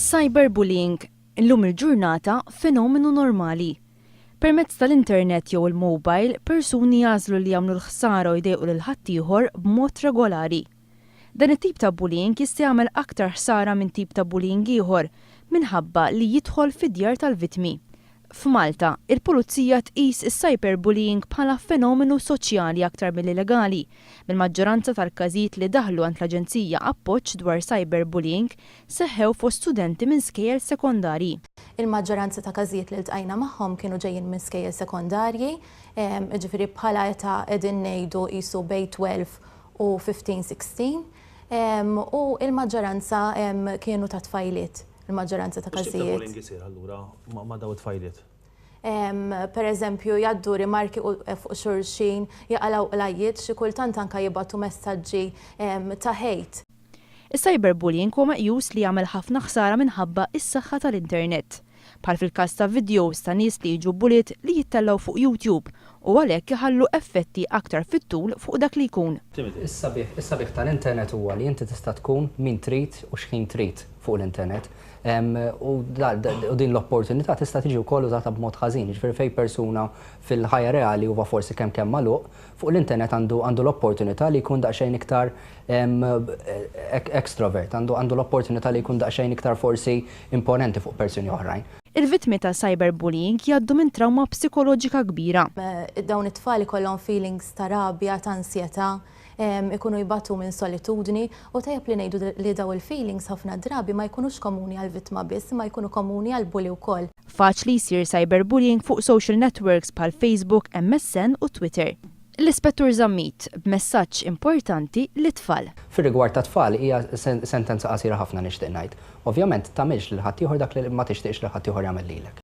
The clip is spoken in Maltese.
Cyberbullying, illum il-ġurnata fenomenu normali. Permezz tal-internet jew il-mobile, persuni jagħżlu li jagħmlu l-ħsara u jdejqu lil ħaddieħor b'mod regolari. Dan it-tip ta' bullying jista' jagħmel aktar ħsara minn tip ta' bullying ieħor minħabba li jidħol fid-djar tal-vittmi. F'Malta, il-Pulizija tqis is-cyberbullying bħala fenomenu soċjali aktar milli legali, bil-maġġoranza tal-każijiet li daħlu għand l-Aġenzija Appoġġ dwar cyberbullying seħħew fost studenti minn skejjel sekondarji. Il-maġġoranza ta' każijiet li ltqajna magħhom kienu ġejjin minn skejjel sekondarji, jiġifieri bħala età qegħdin ngħidu qisu bejn 12 u 15, 16, u l-maġġoranza kienu ta' tfajliet. Il-maġġoranza ta' X'tip ta' każijiet. bullying isir allura ma' dawn it-tfajliet? Per eżempju, jgħaddu rimarki fuq xulxin, jaqalgħu qlajjiet, xi kultant anke jibagħtu messaġġi ta' hate. Is-cyberbullying huwa meqjus li jagħmel ħafna ħsara minħabba s-saħħa tal-internet. Bħal fil-każ ta' videos ta' nies li jiġu bullied li jittellgħu fuq YouTube u għalhekk iħallu effetti aktar fit-tul fuq dak li jkun. Is-sabiħ, is-sabiħ tal-internet huwa li inti tista' tkun min trid u x'ħin trid fuq l-internet. U din l-opportunità tista' tiġi wkoll użata b'mod ħażin, jiġifieri fejn persuna fil-ħajja reali huwa forsi kemm kemm magħluq, fuq l-internet għandu għandu l-opportunità li jkun daqsxejn iktar extrovert, għandu għandu l-opportunità li jkun daqsxejn iktar forsi imponenti fuq persuni oħrajn. Il-vittmi ta' cyberbullying jgħaddu minn trawma psikoloġika kbira. Dawn it-tfal ikollhom feelings ta' rabja, ta' ansjetà, ikunu jbatu minn solitudni u tajjeb li ngħidu li dawn il-feelings ħafna drabi ma jkunux komuni għall-vittma biss imma jkunu komuni għall-bully wkoll. Faċli jsir cyberbullying fuq social networks bħal Facebook, MSN u Twitter. L-Ispettur Zammit b'messaġġ importanti lit-tfal. Fir-rigward tat-tfal hija sentenza qasira ħafna nixtieq ngħid. Ovvjament tagħmilx lil ħaddieħor dak li ma tixtieqx li ħaddieħor jagħmel lilek.